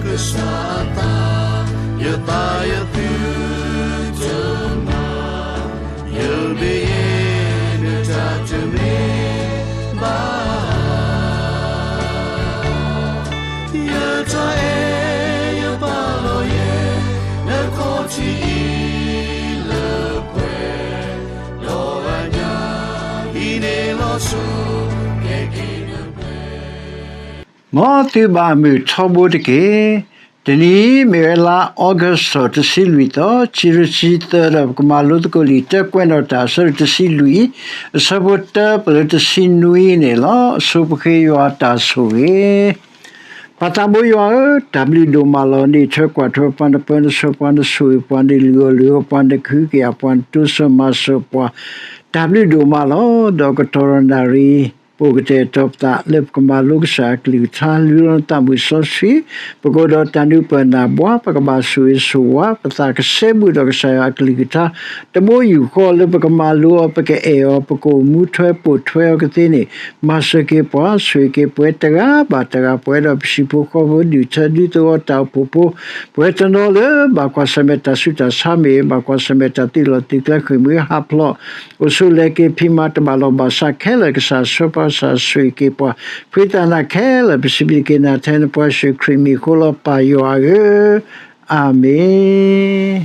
ကစၢ်အသး, ယသးယသုတမၤ, ယမ့ၢ်ယဲ နတၢ်တမ့ၢ်ဘၣ်. ယတၢ်အဲၣ်ယပာ်လီၤယဲ နခီၣ်ထံးအံၤလၢပှဲၤ, ဒီးအညၣ်အံၤန့ၣ်လီၤဆီ ကဲက့ၤနပှဲၤ မ်သုဘၣ်မုာ်ထီဘိတက့ၢ်. တနံၤအံၤမ့ၢ်ဝဲလါအီကူးထီၣ်တဆံလွံၢ်သီ, ခံကထိခံဆံသၢဒီး ပကမၤလိသကိးလံာ်တၢၢ်ကွဲးနီၣ်တၢ်အဆၢဒိၣ်တဆံလွံၢ်, အဆၢဖိတၢပၢၢ်လၢတဆံနွံန့ၣ်လီၤ. အဆိပဃ့ယွၤတၢ်ဆိၣ်ဂ့ၤ ပၢ်သးဘိယွၤဧၢ, တၢ်ဘျုးဒိၣ်မးလီၤ. နအံးထွဲကွၢ်ထွဲပှၤ, နပၢနဆှၢပှၤ, နဆိၣ်ဂ့ၤပှၤ, နလုၢ်အီၣ်လုၢ်အီပှၤ, နကဟုကယာ်ပှၤ, နတိစၢၤမၤစၢၤပှၤ, တၢ်ဘျုးဒိၣ်မးလီၤ. ဒီးကတီၢ်ဒီးနၣ်ရံၣ် ပအိၣ်ကတဲာ်ကတီၤပသး လၢပကမၤလိကစၢ်ယွၤအကလုၢ်ကထါ, လုၢ်လီၤနသးမုၢ်စီဆှံ, ပကအိၣ်ဒီးတၢ်နၢ်ပၢၢ်နၢ်ဘှါ, ပကဘၣ်ဆိၣ်ဂ့ၤဆိၣ်ဝါ, ပသးကဆဲးဘူးဒီးကစၢ်ယွၤအကလုၢ်ကထါ, တဘိယူၢ်ဃီလၢပကမၤလိအီၤ, ပကအဲၣ်အီၤ, ပကအိၣ်မူထွဲပိာ်ထွဲအီၤကသ့န့ၣ်, မၤစၢၤက့ၤပှၤ, ဆိၣ်ဂ့ၤက့ၤပှၤတဂၤဘၣ်တဂၤ, ပဝဲဒီးပဟံၣ်ဖိဃီဖိ, ဒူၣ်ထၢဒူသဝီ, တၢ်အိၣ်ဖှိၣ်ဖိ, ပှၤတနီၤလၢဘၣ်ကွၢ်ဆၢၣ်မဲာ်တၢ်ဆူးတၢ်ဆါမ့ၢ်ဂ့ၤ, ဘၣ်ကွၢ်ဆၢၣ်မဲာ်တၢ်သုးလီၢ်သုးကျဲ, ဃ့ၢ်မှံဟးဖျိး, အိၣ်ဆူၣ်လဲၤက့ၤ, ဖံးမၤတဘၣ်လီၢ်ဘၣ်စးခဲလၢာ်, ကစၢ်ဆှၢပှၤ, ကစၢ်ဆိၣ်ဂ့ၤက့ၤပှၤ, ဖှံသးနာ်ခဲလၢာ်, ပစံးဘျုးက့ၤနၤထဲနဖိယ့ၣ်ၡူးခရံာ်အမံၤအဃိ, ပၢ်ယွၤဧၢ, အၤမ့ၣ်.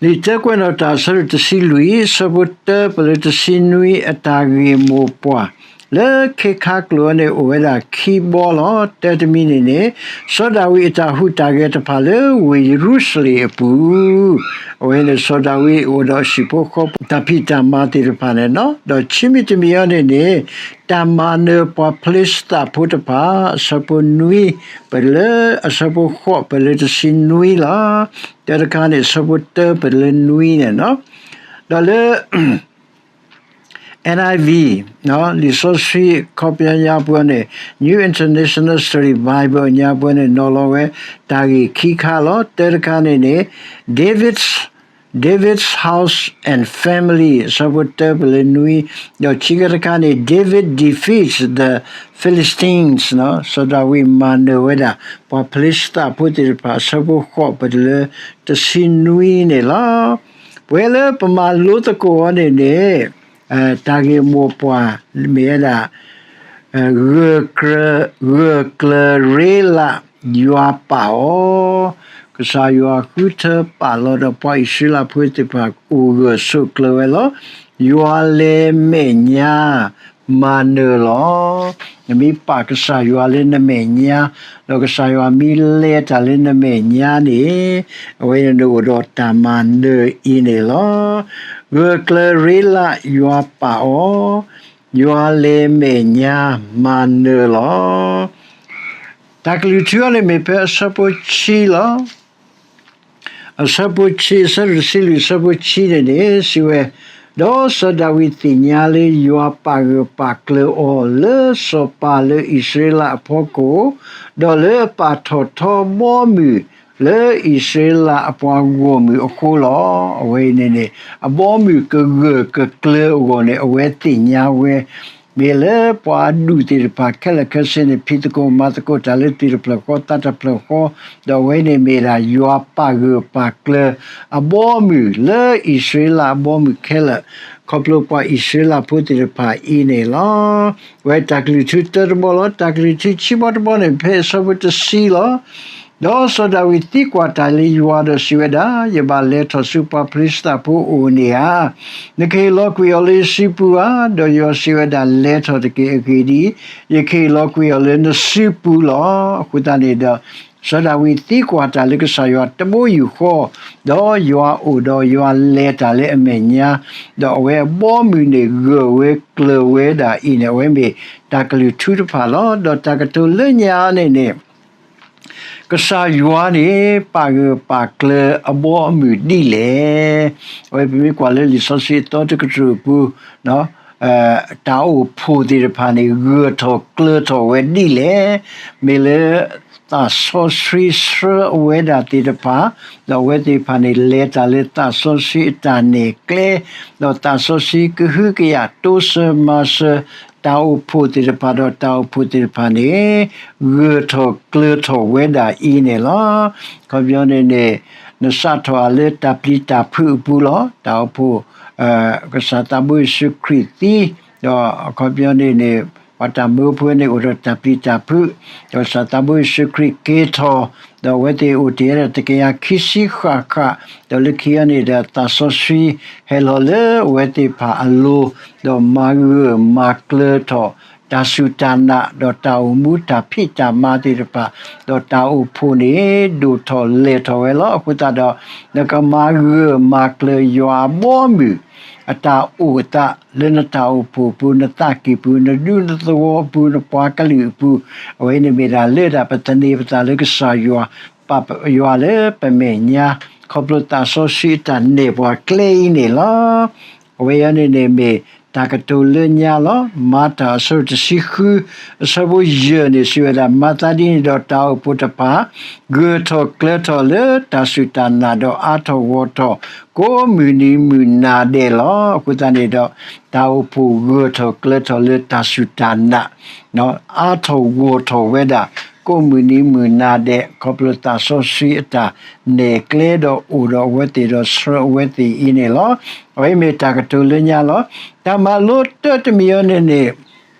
လံာ်တၢၢ်ကွဲးနီၣ်တၢ်အဆၢဒိၣ်တဆံလွံၢ်, အဆၢဖိတၢပၢၢ်လၢတဆံနွံ, အတၢ်ဂ့ၢ်မိၢ်ပှၢ်, လၢခ့ခါကျိာ်အံၤန့ၣ် အိၣ်ဝဲဒၣ်ခံဘီလီၤ. တၢတမံၤန့ၣ်န့ၣ်, စီၤဒၤဝံးအတၢ်ဟူးတၢ်ဂဲၤတဖၣ်လၢဝ့ၢ်ယရူၤၡလ့ၣ်အပူၤ, အဝဲန့ၣ်စီၤဒၤဝံးအိၣ်ဒီးအဟံၣ်ဖိဃီဖိ တၢ်ဖံးတၢ်မၤသ့ၣ်တဖၣ်န့ၣ်လီၤ. ဒီးခံမံၤတမံၤအံၤန့ၣ်န့ၣ်, တၢ်မၤနၢၤပှၤဖလ့ၡသးဖိတဖၣ်, အဆၢဖိနွံပၢၢ်လၢ, အဆၢဖိဃိးပၢၢ်လၢတဆံနွံလီၤ. တၢတခါန့ၣ် အဆၢဖိတၢပၢၢ်လၢနွံန့ၣ်လီၤ. ဒီးလၢ NIV, New International Standard Version ညါပူၤန့ၣ် နီၤလီၤဝဲတၢ်ဂ့ၢ်ခံခါလီၤ. တၢတခါန့ၣ်န့ၣ် David's, David's house and family အဆၢဖိတၢပၢၢ်လၢနွံ, ဒီးခံခါတခါန့ၣ် David defeats the Philistines စီၤဒၤဝံးမၤနၢၤဝဲဒၣ် ပှၤဖလ့ၡသးဖိသ့ၣ်တဖၣ် အဆၢဖိဃိးပၢၢ်တုၤလၢတဆံနွံန့ၣ်လီၤ. ပဝဲလၢပမၤလိသကိးအီၤန့ၣ်န့ၣ်, တၢ်ဂ့ၢ်မိၢ်ပှၢ်မ့ၢ်ဝဲဒၣ် ဂၢၢ်ကျၢၤရ့လးယွၤပာ်အီၤ, ကစၢ်ယွၤဃုထၢပာ်လီၤဒီးပှၤအံၣ်စရ့လးဖိသ့ၣ်တဖၣ်အိၣ်ဂၢၢ်ဆိးကျၢၤဝဲလီၤ. ယွၤလဲၤမဲာ်ညါမၤနၢၤလီၤ. နမ့ၢ်ပာ်ကစၢ်ယွၤလၢနမဲာ်ညါ, ဒီးကစၢ်ယွၤမ့ၢ်လဲၤတၢ်လၢနမဲာ်ညါန့ၣ်, အဝဲန့ၣ်နအိၣ်ဒီးတၢ်မၤနၢၤအံၤန့ၣ်လီၤ. ဂၢၢ်ကျၢၤရ့လးယွၤပာ်အီၤ, ယွၤလဲၤမဲာ်ညါမၤနၢၤလီၤ. တၢ်ကလုၢ်ထူအံၤန့ၣ်မ့ၢ်ဖဲအဆၢဖိဆံလီၤ. အဆၢဖိဆံ, အဆၢဒိၣ်တဆံလွံၢ် အဆၢဖိဆံန့ၣ်န့ၣ် စံးဝဲ, ဒီးစီၤဒၤဝံးသ့ၣ်ညါလၢယွၤပာ်ဂၢၢ်ပာ်ကျၢၤအီၤလၢစီၤပၤလၢအံၣ်စရ့လးအဖီခိၣ်, ဒီးလၢအပာ်ထီၣ်ထီဘီမုၢ်လၢအံၣ်စရ့လးအပှၤဂီၢ်မုၢ်အဃိလီၤ. အဝဲအံၤန့ၣ်န့ၣ် အဘီအမုၢ်ကဂၢၢ်ကကျၢၤအဂီၢ်န့ၣ် အဝဲသ့ၣ်ညါဝဲ မ့ၢ်လၢပှၤအဒူၣ်သ့ၣ်တဖၣ်ခဲလၢာ်ခဲဆ့န့ၣ် ဖံးသကိးမၤသကိးတၢ်လၢသ့ၣ်တဖျၢၣ်ဃီသးတဖျၢၣ်ဃီ, ဒီးအဝဲန့ၣ်မ့ၢ်ဒၣ်ယွၤပာ်ဂၢၢ်ပာ်ကျၢၤအဘီအမုၢ်လၢအံၣ်စရ့လးအဘီအမုၢ်ခဲလၢာ်, ခီဖျိပှၤအံၣ်စရ့လးဖိသ့ၣ်တဖၣ်အံၤန့ၣ်လီၤ. အဝဲတၢ်ကလုၢ်ထူတၢတဘီလီၤ. တၢ်ကလုၢ်ထူခံဘီတဘီန့ၣ် ဖဲအဆၢဖိတဆံလီၤ. ဒီးစီၤဒၤဝံးသံကွၢ်တၢ်လၢယွၤဒီးစံးဝဲဒၣ်, ယဘၣ်လဲၤထီၣ်ဆူပှၤဖလ့ၡသးဖိအအိၣ်န့ၣ်ဧါ. နကဟ့ၣ်လီၤကွံာ်အီၤလၢယစုပူၤဧါ. ဒီးယွၤစံးဝဲဒၣ်, လဲၤထီၣ်တက့ၢ်. အဂ့ၢ်ဒ်အံၤ, ယကဟ့ၣ်လီၤကွံာ်အီၤလၢနစုပူၤလီၤ. အဃိသတးန့ၣ်ဒီး စီၤဒၤဝံးသံကွၢ်တၢ်လၢကစၢ်ယွၤတဘိယူၢ်ဃီ, ဒီးယွၤအိၣ်ဒီးယွၤလဲၤတၢ်လၢအမဲာ်ညါ, ဒီးအဝဲအဘီအမုၢ်န့ၣ်ဂၢၢ်ဝဲကျၢၤဝဲဒၣ်အံၤန့ၣ် အဝဲမ့ၢ်တၢ်ကလုၢ်ထူတဖၣ်လီၤ. ဒီးတၢ်ကတိၤလၢညါန့ၣ်န့ၣ် ကစၢ်ယွၤန့ၣ် ပာ်ဂၢၢ်ပာ်ကျၢၤအဘီအမုၢ်ဒ်လဲၣ်. အဝဲပမ့ၢ်ကွၢ်လၢလံာ်စီဆှံအသီတကတြူၢ်အပူၤ, တၢ်အိၣ်ဖှိၣ်သ့ၣ်တဖၣ်န့ၣ် ဂၢၢ်ထီၣ်ကျၢၤထီၣ်ဝဲဒ်လဲၣ်. မ့ၢ်လၢသးစီဆှံဆှၢအဝဲဒၣ်သ့ၣ်တဖၣ်, ဒီးအဝဲသ့ၣ်တဖၣ်န့ၣ် လဲၤတၢ်လၢသးစီဆှံအတၢ်နဲၣ်ကျဲ, ဒီးသးစီဆှံကဟုကယာ်တိစၢၤမၤစၢၤ တၢ်အိၣ်ဖှိၣ်သ့ၣ်တဖၣ်ဒီးတၢ်အိၣ်ဖှိၣ်သ့ၣ်တဖၣ်န့ၣ် ဂၢၢ်ထီၣ်ကျၢၤထီၣ်ဝဲဒၣ်အံၤန့ၣ်လီၤ. အခီပညီန့ၣ်န့ၣ် နစးထီၣ်အလၢတၢ်ပျံၤတၢ်ဖုးအပူၤလီၤ. တၢ်အိၣ်ဖှိၣ် ကစၢ်သးဘိယ့ၣ်ၡူးခရံာ်သံ, ဒီးအခီပညီန့ၣ်န့ၣ် ပှၤတၢ်မၢဖိန့ၣ်အိၣ်ဒီးတၢ်ပျံၤတၢ်ဖုး, ဒီးကစၢ်သးဘိယ့ၣ်ၡူးခရံာ်က့ၤထီၣ်, ဒီးအဝဲသ့ၣ်အိၣ်တ့ၢ်ဝဲဒၣ်တကယၤခံဆံဃၣ်ဃၣ်, ဒီးလၢခံအံၤန့ၣ်ဒီးသးစီဆှံဟဲလီၤလၢအဝဲသ့ၣ်တဖၣ်အလိၤ, ဒီးမၤဂၢၢ်မၤကျၢၤထီၣ် တၢ်စူၢ်တၢ်နာ် ဒီးတၢ်အိၣ်မူတၢ်ဖံးတၢ်မၤသ့ၣ်တဖၣ်, ဒီးတၢ်အိၣ်ဖှိၣ်န့ၣ် ဒိၣ်ထီၣ်လဲၢ်ထီၣ်ဝဲလီၤ. အဃိသတးဒီး နကမၤဂၢၢ်မၤကျၢၤယွၤအဘီအမုၢ် အတၢ်အိၣ်အသးလၢနတၢ်အိၣ်ဖှိၣ်အပူၤ, နသးကံၢ်ပူၤ, နဒူနသဝီအပူၤ, နပှၤကလုာ်အပူၤ, အဝဲန့ၣ်မ့ၢ်ဒၣ်လၢဒၣ်ပသန့ၤပသးလၢကစၢ်ယွၤ, ပာ်ယွၤလၢပမဲာ်ညါ, ခီဖျိသးစီဆှံအတၢ်နဲၣ်ပှၤကျဲအံၤန့ၣ်လီၤ. အဝဲအံၤန့ၣ်န့ၣ်မ့ၢ်တၢ်ကတိၤလၢညါလီၤ. မၤတၢ်အဆၢတဆံဃု အဆၢဖိယဲၢ်န့ၣ်စံးဝဲဒၣ်, မၤသးဒ်န့ၣ်ဒီးတၢ်အိၣ်ဖှိၣ်တဖၣ် ဂၢၢ်ထီၣ်ကျၢၤထီၣ်လၢတၢ်စူၢ်တၢ်နာ် ဒီးအါထီၣ်ဂီၢ်ထီၣ် ကိးမုၢ်နံၤမုၢ်နၤဒဲးလီၤ. အဃိသတးန့ၣ်ဒီး တၢ်အိၣ်ဖှိၣ်ဂၢၢ်ထီၣ်ကျၢၤထီၣ်လၢတၢ်စူၢ်တၢ်နာ် အါထီၣ်ဂီၢ်ထီၣ်ဝဲဒၣ် ကိးမုၢ်နံၤမုၢ်နၤဒဲး ခီဖျိသးစီဆှံအတၢ်နဲၣ်ကျဲဒီးအိၣ်ဒီးအဝဲသ့ၣ်ဒီးဆှၢအဝဲသ့ၣ်အံၤန့ၣ်လီၤ. အဝဲမ့ၢ်တၢ်ကတိၤလၢညါလီၤ. တၢ်မၤလိတၢတမံၤအံၤန့ၣ်န့ၣ်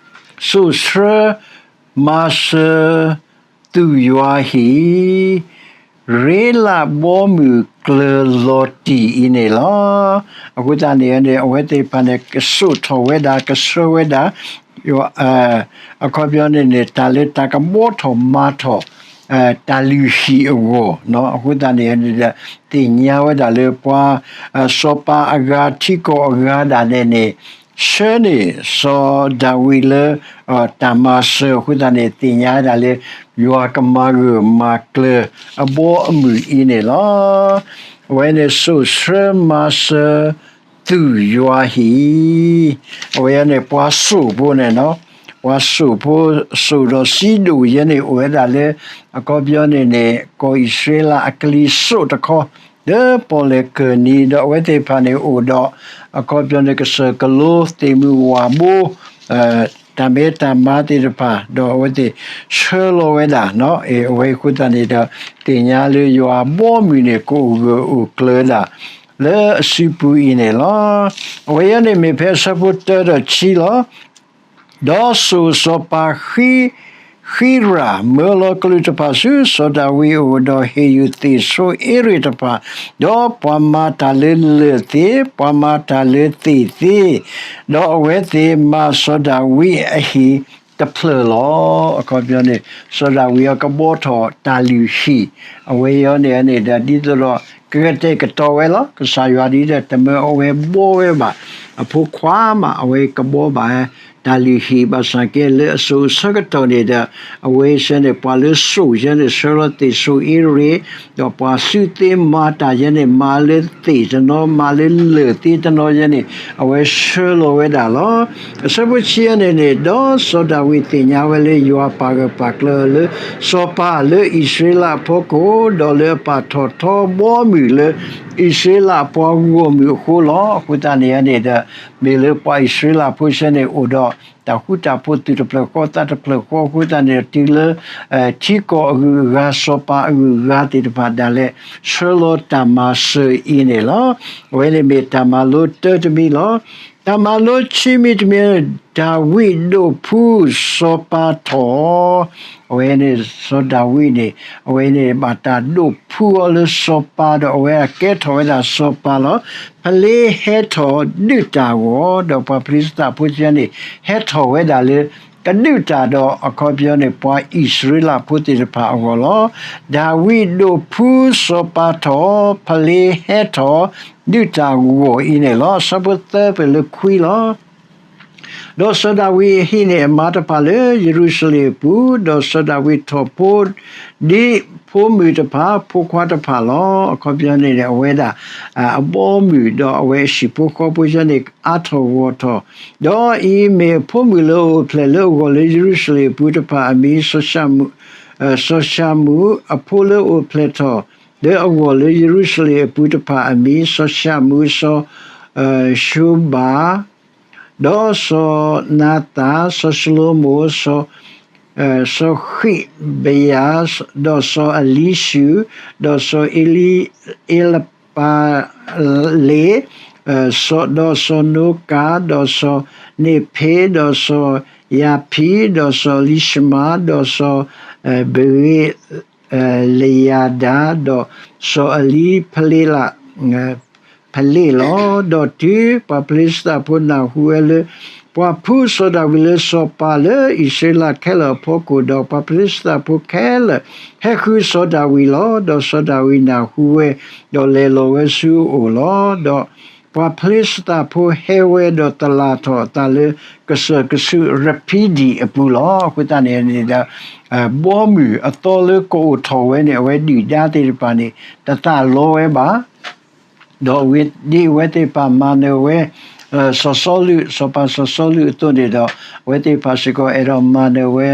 စိာ်ဆှၢ မၤစၢၤ သူၣ်ယွၤဟံၣ် ရ့လးဘီမုၢ်ကျၢၤလီၤတံၢ်အံၤန့ၣ်လီၤ. အဃိသတးန့ၣ်န့ၣ် အဝဲသ့ၣ်တဖၣ်န့ၣ် ကစိာ်ထီၣ်ဝဲဒၣ် ကဆှၢဝဲဒၣ် အခီပညီန့ၣ်န့ၣ် တၢ်လၢတၢ်ကဘှီထီၣ်မၤထီၣ် တၢ်လုၢ်ဟံၣ်အဂီၢ်, အဃိသတးန့ၣ်န့ၣ်ဒီး သ့ၣ်ညါဝဲဒၣ်လၢပှၤ စီၤပၤအဂၤ ထံကီၢ်အဂၤဒၣ်နဲန့ၣ် ဆှၢန့ၢ် စီၤဒၤဝံးလၢ တၢ်မၤစၢၤအဃိသတးန့ၣ် သ့ၣ်ညါဝဲဒၣ်လၢ ယွၤကမၤဂၢၢ်မၤကျၢၤအဘီအမုၢ်အံၤန့ၣ်လီၤ. အဝဲန့ၣ်စိာ်ဆှၢမၤစၢၤ သူၣ်ယွၤဟံၣ်, အဝဲန့ၣ်ပှၤစိာ်ဖိန့ၣ် ပှၤစိာ်ဖိ စိာ်ဒီးစံဒိၣ်ယဲန့ၣ် အိၣ်ဝဲဒၣ်လၢ အခီပညီန့ၣ်န့ၣ် ကီၢ်အံၣ်စရ့လးအကလံၤစိးတခီ လၢပီၣ်လဲၣ်ကၢၢ်နံၤ ဒီးအဝဲသ့ၣ်တဖၣ်န့ၣ်အိၣ်ဒီး အခီပညီန့ၣ် ကစၢၢ်ကလိ သ့ၣ်မုၢ်ဝၣ်ဘိ တၢ်မဲတၢ်မါသ့ၣ်တဖၣ် ဒီးအဝဲသ့ၣ်ဆှၢလီၤဝဲဒၣ်, အဝဲအဃိသတးန့ၣ်ဒီး သ့ၣ်ညါလၢယွၤအဘီအမုၢ်န့ၣ် ကအိၣ်ဂၢၢ်အိၣ်ကျၢၤဒၣ် လၢအစုပူၤအံၤန့ၣ်လီၤ. အဝဲအံၤန့ၣ်မ့ၢ်ဖဲအဆၢဖိတၢဒီးခံလီၤ. ဒီးစိာ်စီၤပၤဃံရၢ် မၢလီၤကလူးတဖၣ်ဆူစီၤဒၤဝံးအအိၣ်, ဒီးဟ့ၣ်ယုၢ်သ့ၣ်ဆိအ့ရ့ၣ်တဖၣ်, ဒီးပှၤမၤတၢ်လၢလၢၢ်သ့, ပှၤမၤတၢ်လၢသ့ၣ်သ့, ဒီးအဝဲသ့ၣ်မၤစီၤဒၤဝံးအဟံၣ်တဖျၢၣ်လီၤ. အခီပညီန့ၣ် စီၤဒၤဝံးအကဘှီထီၣ်တၢ်လုၢ်ဟံၣ်, အဝဲအံၤန့ၣ်န့ၣ်ဒီး ဒ်သိးဒီး ကကတဲာ်ကတီၤဝဲလီၤ. ကစၢ်ယွၤဒ်ဒီး တမၢအဝဲဘှီဝဲဘၣ် အဖိခွါမး အဝဲကဘှီဘၣ် တၢ်လုၢ်ဟံၣ် ဘၣ်ဆၣ်က့လၢအစိၤအဆၢကတီၢ်န့ၣ်ဒီး အဝဲဆၢန့ၣ် ပှၤလၢစိာ်ယဲန့ၣ် ဆှၢလီၤသ့ၣ်ဆိအ့ရ့ၣ်, ဒီးပှၤစုသ့မၤတၢ်ယဲန့ၣ် မၤလၢသ့ၣ်တနီၤ မၤလၢလၢၢ်သ့တနီၤယဲန့ၣ် အဝဲဆှၢလီၤဝဲဒၣ်လီၤ. အဆၢဖိဆံယဲန့ၣ်န့ၣ်, ဒီးစီၤဒၤဝံးသ့ၣ်ညါဝဲလၢယွၤပာ်ဂၢၢ်ပာ်ကျၢၤလၢ စီၤပၤလၢအံၣ်စရ့လးအဖီခိၣ်, ဒီးလၢအပာ်ထီၣ်ထီဘီမုၢ်လၢ အံၣ်စရ့လးပှၤဂီၢ်မုၢ်အဃိလီၤ. အဃိသတးန့ၣ်န့ၣ်ဒီး မ့ၢ်လၢပှၤအံၣ်စရ့လးဖိဆၢန့ၣ် အိၣ်ဒီးတၢ်ဃူတၢ်ဖိး သူၣ်တဖျၢၣ်ဃီသးတဖျၢၣ်ဃီအဃိသတးန့ၣ်ဒီး တုၤလၢ ထံကီၢ်အဂုၤအဂၤ စီၤပၤအဂုၤအဂၤသ့ၣ်တဖၣ်ဒၣ်လဲာ် ဆှၢလီၤတၢ်မၤစၢၤအံၤန့ၣ်လီၤ. အဝဲန့ၣ်မ့ၢ်တၢ်မၤလိတၢတမံၤလီၤ. တၢ်မၤလိခံမံၤတမံၤ, ဒၤဝံးဒိးဖှူစီၤပၤထီၣ် အဝဲန့ၣ် စီၤဒၤဝံးန့ၣ် အဝဲန့ၣ်ဘၣ်တၢ်ဒိးဖှူအီၤလၢစီၤပၤ ဒီးအဝဲအကဲထီၣ်ဝဲဒၣ်စီၤပၤလီၤ. ဖလ့ဟဲထီၣ်ဒုးတၢ်အဂီၢ်, ဒီးပှၤဖလံးစတံဖိဆၢန့ၣ် ဟဲထီၣ်ဝဲဒၣ်လၢ ကဒုးတၢ်ဒီး အခီပညီန့ၣ် ပှၤအံၣ်စရ့လးဖိသ့ၣ်တဖၣ်အဂီၢ်လီၤ. ဒၤဝံးဒိးဖှူစီၤပၤထီၣ်, ဖလ့ဟဲထီၣ်ဒုးတၢ်အဂီၢ်အံၤန့ၣ်လီၤ. အဆၢဖိသၢပၢၢ်လၢခွံလီၤ. ဒီးစီၤဒၤဝံးဟံးန့ၢ်အမါတဖၣ်လၢယရူၤၡလ့ၣ်အပူၤ, ဒီးစီၤဒၤဝံးထီၣ်ဖိ ဒ်ဖိမုၣ်တဖၣ် ဖိခွါတဖၣ်လီၤ. အခီပညီန့ၣ်န့ၣ် အဝဲဒၣ် အဘီအမုၢ် ဒီးအဝဲအဟံၣ်ဖိဃီဖိဆၢန့ၣ် အါထီၣ်ဂီၢ်ထီၣ်, ဒီးအံၤမ့ၢ်အဖိမုၣ်လၢအအိၣ်ဖျဲၣ်လၢအဂီၢ်လၢယရူၤၡလ့ၣ်အပူၤတဖၣ်အမံၤ စီၤၡၤမူ, စီၤၡၤမူ, အဖိလၢအအိၣ်ဖျဲၣ်ထီၣ်လၢအဂီၢ်လၢယရူၤၡလ့ၣ်အပူၤတဖၣ်အမံၤ စီၤၡၤမူ, စီၤၡိဘၤ, ဒီးစီၤနၤသၣ်, စီၤၡလိၤမိၣ်, စီၤ စီၤဃံးဘယၤ, ဒီးစီၤအလံၡူး, ဒီးစီၤအ့လံ, အ့လပၤလ့း, ဒီးစီၤနိကၤ, ဒီးစီၤန့ၣ်ဖ့း, ဒီးစီၤယၤဖံ, ဒီးစီၤအလံၡမၤ, ဒီးစီၤ ဘဂ့လယၤဒၤ, ဒီးစီၤအလံဖလ့းလး ဖလ့းလီၤ. ဒီးတုၤပှၤဖလ့ၡသးဖိနၢ်ဟူဝဲလၢ ပှၤဖှူစီၤဒၤဝံးလၢစီၤပၤလၢအံၣ်စရ့လးခဲလၢာ်အဖီခိၣ်, ဒီးပှၤဖလ့ၡသးဖိခဲလၢာ်ဟဲဃုစီၤဒၤဝံးလီၤ. ဒီးစီၤဒၤဝံးနၢ်ဟူဝဲ, ဒီးလဲၤလီၤဝဲဆူအအိၣ်လီၤ. ဒီးပှၤဖလ့ၡသးဖိဟဲဝဲဒီးသလၣ်ထီၣ်အသးလၢကစၢၢ်ကဆူးရဖံဒံၣ်အပူၤလီၤ. အဃိသတးန့ၣ်န့ၣ်ဒီး ဘီမုၢ်အသီလၢကအိၣ်ထီၣ်ဝဲန့ၣ် အဝဲဒုၣ်ဒါသ့ၣ်တဖၣ်န့ၣ် တသးလီဝဲဘၣ်. ဒီးဒ်အဝဲသ့ၣ်တဖၣ်မၤနၢၤဝဲ စီၤစီလူး, စီၤပၤစီၤစီလူးအသိးန့ၣ်ဒီး အဝဲသ့ၣ်တဖၣ်စ့ၢ်ကီးအဲၣ်ဒိးမၤနၢၤဝဲ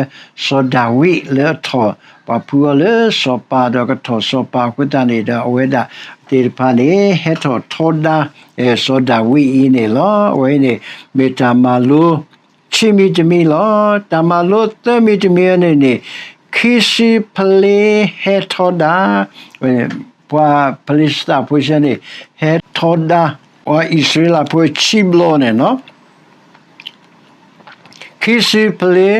စီၤဒၤဝံးလၢအထီၣ်ပှၤဖှူအီၤလၢစီၤပၤဒီးကထီၣ်စီၤပၤအဃိသတးန့ၣ်ဒီး အဝဲဒၣ်သ့ၣ်တဖၣ်န့ၣ် ဟဲထီၣ်ထီဒါ စီၤဒၤဝံးအံၤန့ၣ်လီၤ. အဝဲန့ၣ် မ့ၢ်တၢ်မၤလိ ခံမံၤတမံၤလီၤ. တၢ်မၤလိသၢမံၤတမံၤန့ၣ်န့ၣ် ခံဆံဖလ့ဟဲထီဒါ, ပှၤဖလ့ၡသးဖိဆဲန့ၣ် ဟဲထီဒါ ပှၤအံၣ်စရ့လးဖိခံဘျီန့ၣ်လီၤ. ခံဆံဖလ့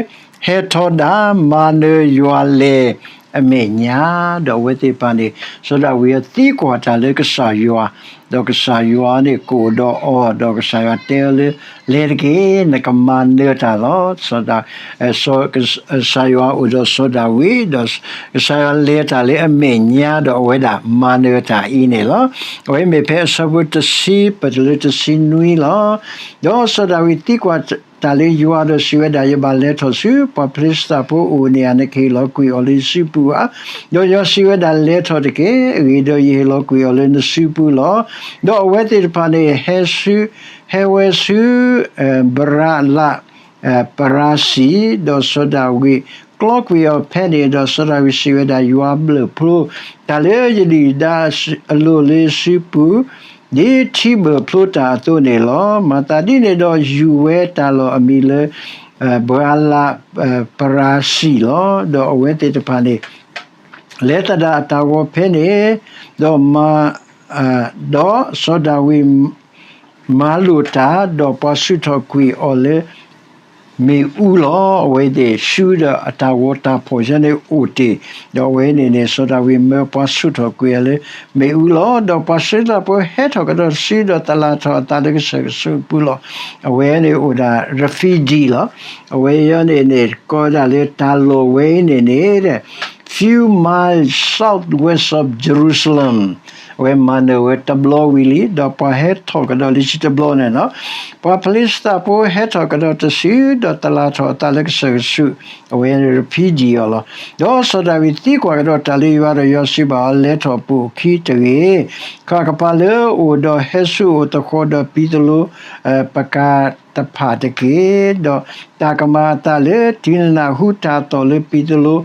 ဟဲထီဒါ မၤနၢၤယွၤလဲၤအမဲာ်ညါ, ဒီးအဝဲသ့ၣ်တဖၣ်န့ၣ် စီၤဒၤဝံးသံကွၢ်တၢ်လၢကစၢ်ယွၤ, ဒီးကစၢ်ယွၤန့ၣ်ကအိၣ်ဒီးအီၤ, ဒီးကစၢ်ယွၤတဲအီၤလၢ လဲၤတက့ၢ်, နကမၤနၢၤတၢ်လီၤ. စီၤဒၤ စီၤ က ကစၢ်ယွၤအိၣ်ဒီးစီၤဒၤဝံး, ဒီးကစၢ်ယွၤလဲၤတၢ်လၢအမဲာ်ညါ, ဒီးအဝဲဒၣ်မၤနၢၤတၢ်အံၤန့ၣ်လီၤ. အဝဲမ့ၢ်ဖဲအဆၢဖိတဆံ ပတုၤလၢတဆံနွံလီၤ. ဒီးစီၤဒၤဝံးသံကွၢ်တၢ်လၢယွၤဒီးစံးဝဲဒၣ်, ယဘၣ်လဲၤထီၣ်ဆူပှၤဖလ့ၡသးဖိအအိၣ်န့ၣ်ဧါ, နကဟ့ၣ်လီၤကွံာ်အီၤလၢယစုပူၤဧါ. ဒီးယွၤစံးဝဲဒၣ်, လဲၤထီၣ်တက့ၢ်, အဂ့ၢ်ဒ်အံၤ, ယဟ့ၣ်လီၤကွံာ်အီၤလၢနစုပူၤလီၤ. ဒီးအဝဲသ့ၣ်တဖၣ်န့ၣ် ဟဲဆူ ဟဲဝဲဆူ ဘရၤလး ပရၤစံၣ်, ဒီးစီၤဒၤဝံးကျီကွံာ်အီၤဖဲန့ၣ်, ဒီးစီၤဒၤဝံးစံးဝဲဒၣ်, ယွၤဘျုးဖျိတၢ်လၢယဒုၣ်ဒါအလိၤလၢစုပူၤ, ဒ်ထံဘျုးဖျိတၢ်အသိးန့ၣ်လီၤ. မၤသးဒ်န့ၣ်ဒီး ယူၢ်ဝဲတၢ်လီၢ်အမံၤလၢ ဘရၤလး ပရၤစံၣ်လီၤ. ဒီးအဝဲသ့ၣ်တဖၣ်န့ၣ် လဲၤသဒၣ်အတၢ်ဂီၤဖဲန့ၣ်, ဒီးမၤ ဒီးစီၤဒၤဝံးမၤလိာ်တၢ်, ဒီးပှၤဆူၣ်ထီၣ်ကွံာ်အီၤလၢ မ့ၣ်အူလီၤ. အဝဲသ့ၣ်ဆူဒီးအတၢ်ဂီၤတၢ်ဖီၣ်ယဲန့ၣ်အိၣ်တ့ၢ်, ဒီးအဝဲန့ၣ်န့ၣ် စီၤဒၤဝံးမၢပှၤဆူၣ်ထီၣ်ကွံာ်အီၤလၢ မ့ၣ်အူလီၤ. ဒီးပှၤအံၣ်စရ့လးဖိဟဲထီၣ်ကဒီးတစု ဒီးသလၣ်ထီၣ်အသးလၢကစၢၢ်ကဆူးအပူၤလီၤ. အဝဲန့ၣ်အိၣ်ဒၣ်ရဖံဒံၣ်လီၤ. အဝဲအံၤန့ၣ်န့ၣ် ကိးဝဲဒၣ်လၢတၢ်လီၢ်ဝဲအံၤန့ၣ်န့ၣ် few miles southwest of Jerusalem, အဝဲမၤနၢၤဝဲတဘျီဝံၤလံ, ဒီးပှၤဟဲထီၣ်ကဒီးလၢခံတဘျီန့ၣ်လီၤ. ပှၤဖလ့ၡသးဖိဟဲထီၣ်ကဒီးတစု, ဒီးသလၣ်ထီၣ်အသးလၢကစၢၢ်ကဆူး, အဝဲရဖံဒံၣ်အီၤလီၤ. ဒီးစီၤဒၤဝံးသံကွၢ်ကဒီးတၢ်လၢယွၤ, ဒီးယွၤစံးဘၣ်အီၤ, လဲၤထီၣ်ပိာ်အခံတဂ့ၤ. ခၣ်ကပၤလၢအအိၣ်ဒီးဟဲဆူအအိၣ်သဃီၤဒီးပံၤသလိ ပကၤတဖၣ်တက့ၢ်. ဒီးတၢ်ကမၤအသးလၢ တုၤနနၢ်ဟူတၢ်သီၣ်လၢပံၤသလိ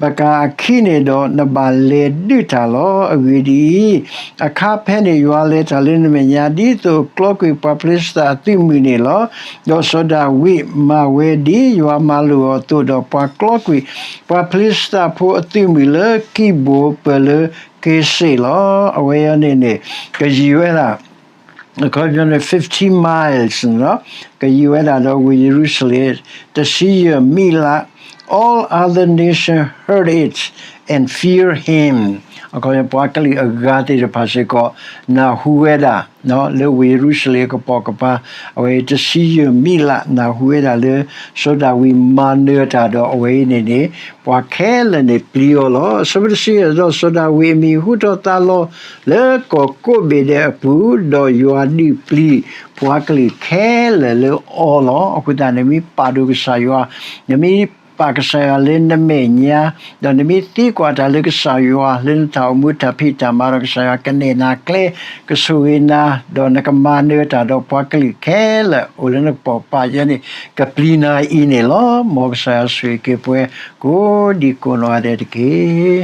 ပကၤအခံန့ၣ်ဒီး နဘၣ်လဲၤဒုးတၢ်လီၤ. အဂ့ၢ်ဒ်အံၤ, အခါဖဲန့ၣ်ယွၤလဲၤတၢ်လၢနမဲာ်ညါ ဒ်သိးကျီကွံာ်ပှၤဖလ့ၡသးအသုးမုၢ်န့ၣ်လီၤ. ဒီးစီၤဒၤဝံးမၤဝဲဒ်ယွၤမၤလိာ်အီၤအသိး, ဒီးပှၤကျီကွံာ် ပှၤဖလ့ၡသးဖိအသုးမုၢ်လၢကံၢ်ဘိၣ်ပၢၢ်လၢက့ၤစ့းလီၤ. အဝဲအံၤန့ၣ်န့ၣ် ကယံာ်ဝဲဒၣ် အခီပညီန့ၣ် fifty miles န့ၣ်လီၤ. ကယံာ်ဝဲဒၣ်ဒီးဝ့ၢ်ယရူၤၡလ့ၣ် တဆံယဲၢ်မံးလး, all other nations heard it and feared him. အခီပညီပှၤကလုာ်အဂၤသ့ၣ်တဖၣ်စ့ၢ်ကီး နၢ်ဟူဝဲဒၣ် လၢဝ့ၢ်ယရူၤၡလ့ၣ်အကပိာ်ကပၤ အဝဲတဆံယဲၢ်မံးလး နၢ်ဟူဝဲဒၣ်လၢ စီၤဒၤဝံးမၤနၢၤတၢ်ဒီး အဝဲအံၤန့ၣ်န့ၣ် ပှၤခဲလၢာ်န့ၣ်ပျံၤအီၤလီၤ. အဆၢဖိတဆံယဲၢ်, ဒီးစီၤဒၤဝံးအမံၤဟူထီၣ်သါလီၤလၢကီၢ်ကိးဘ့ၣ်ဒဲးအပူၤ, ဒီးယွၤဒုးပျံၤပှၤကလုာ်ခဲလၢာ်လၢအီၤလီၤ. အဃိသတး နမ့ၢ်ပာ်ဒိၣ်ကစၢ်ယွၤ, နမ့ၢ်ပာ်ကစၢ်ယွၤလၢနမဲာ်ညါ, ဒီးနမ့ၢ်သံကွၢ်တၢ်လၢကစၢ်ယွၤလၢနတၢ်အိၣ်မူတၢ်ဖံးတၢ်မၤဒီး ကစၢ်ယွၤကနဲၣ်နၤကျဲ, ကဆိၣ်ဂ့ၤနၤ, ဒီးနကမၤနၢၤတၢ်ဒီးပှၤကလုာ်ခဲလၢာ်အိၣ်လၢနကပိာ်ကပၤယဲန့ၣ် ကပျံၤနၤအံၤန့ၣ်လီၤ. မ်ကစၢ်ယွၤဆိၣ်ဂ့ၤက့ၤပှၤ ကိးဒံကိးနီၢ်ဂၤဒဲးတက့ၢ်.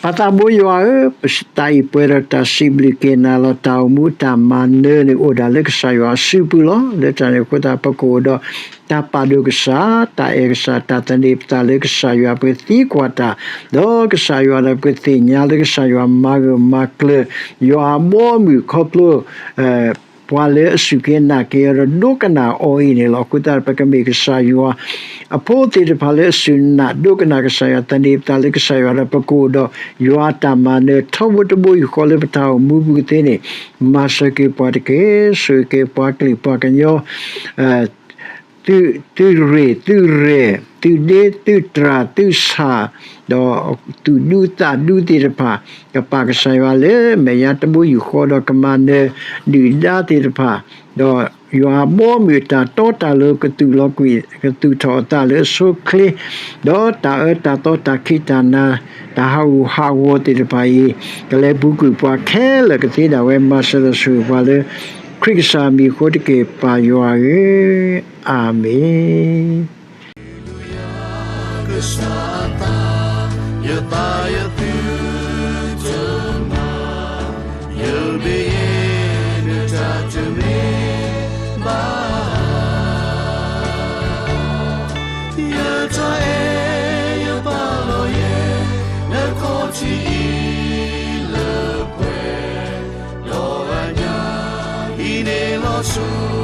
ပၢ်သးဘိယွၤဧၢ, တၢ်အံၤပှဲၤဒီးတၢ်စံးဘျုးက့ၤနၤလီၤ. တၢ်အိၣ်မူတၢ်မၤနၢၤန့ၣ်အိၣ်ဒၣ်လၢကစၢ်ယွၤအစုပူၤလီၤ. လၢတၢ်န့ၣ်အဃိသတး ပကအိၣ်ဒီးတၢ်ပာ်ဒိၣ်ကစၢ်, တၢ်အဲၣ်ကစၢ်, တၢ်သန့ၤပသးလၢကစၢ်ယွၤ ပကသံကွၢ်တၢ်, ဒီးကစၢ်ယွၤဒီးပကသ့ၣ်ညါလၢကစၢ်ယွၤမၤဂၢၢ်မၤကျၢၤ ယွၤအဘီအမုၢ်ခီဖျိ ပှၤလၢအစူၢ်က့ၤနာ်က့ၤအီၤဒီးဒိကနၣ်အီၤအံၤန့ၣ်လီၤ. အဃိသတး ပကမ့ၢ်ကစၢ်ယွၤအဖိသ့ၣ်တဖၣ်လၢအစူၢ်နာ်ဒိကနၣ်ကစၢ်ယွၤ, သန့ၤပသးလၢကစၢ်ယွၤဒီးပကအိၣ်ဒီး ယွၤအတၢ်မၤနၢၤထီဘိတဘိယူၢ်ဃီလၢပတၢ်အိၣ်မူပူၤကသ့န့ၣ်, မၤစၢၤက့ၤပှၤတက့ၢ်. ဆိၣ်ဂ့ၤက့ၤပှၤကလုာ်ပှၤကညီ သုးရ့ၣ်သုးရဲၣ် သုးဒ့သုးတြၢ်သုးဆၣ် ဒီးသုးဒူသးဒူသ့ၣ်တဖၣ် ကပာ်ကစၢ်ယွၤလၢမဲာ်ညါတဘိယူၢ်ဃီဒီး ကမၤနၢၤဒုၣ်ဒါသ့ၣ်တဖၣ်, ဒီးယွၤအဘီအမုၢ်အတၢ်တီတၢ်လိၤ ကသူၣ်လီၤကွံာ် ကသူၣ်ထီၣ်အသးလၢအဆိအချ့, ဒီးတၢ်အၢတၢ်သီတၢ်ခံးတၢ်နၤ တၢ်ဟးဂူာ်ဟးဂီၤသ့ၣ်တဖၣ်အံၤ ကလဲၤပူၤကွံာ်ပှၤခဲလၢာ်ကသ့ဒၣ်ဝဲ မၤစၢၤဒီးဆိၣ်ဂ့ၤပှၤလၢ ခရံာ်ကစၢ်အမံၤအဃိတက့ၢ် ပၢ်ယွၤဧၢ, အၤမ့ၣ်. ကစၢ်အသး ယသးယသုတမၤ ယဘၣ်ယဲနတၢ်တမ့ၢ်ဘၣ် ယတၢ်အဲၣ်ယပာ်လီၤယဲ နခီၣ်ထံးအံၤလၢပှဲၤ ဒီးအညါ ဟံးန့ၢ်လီၤဆူ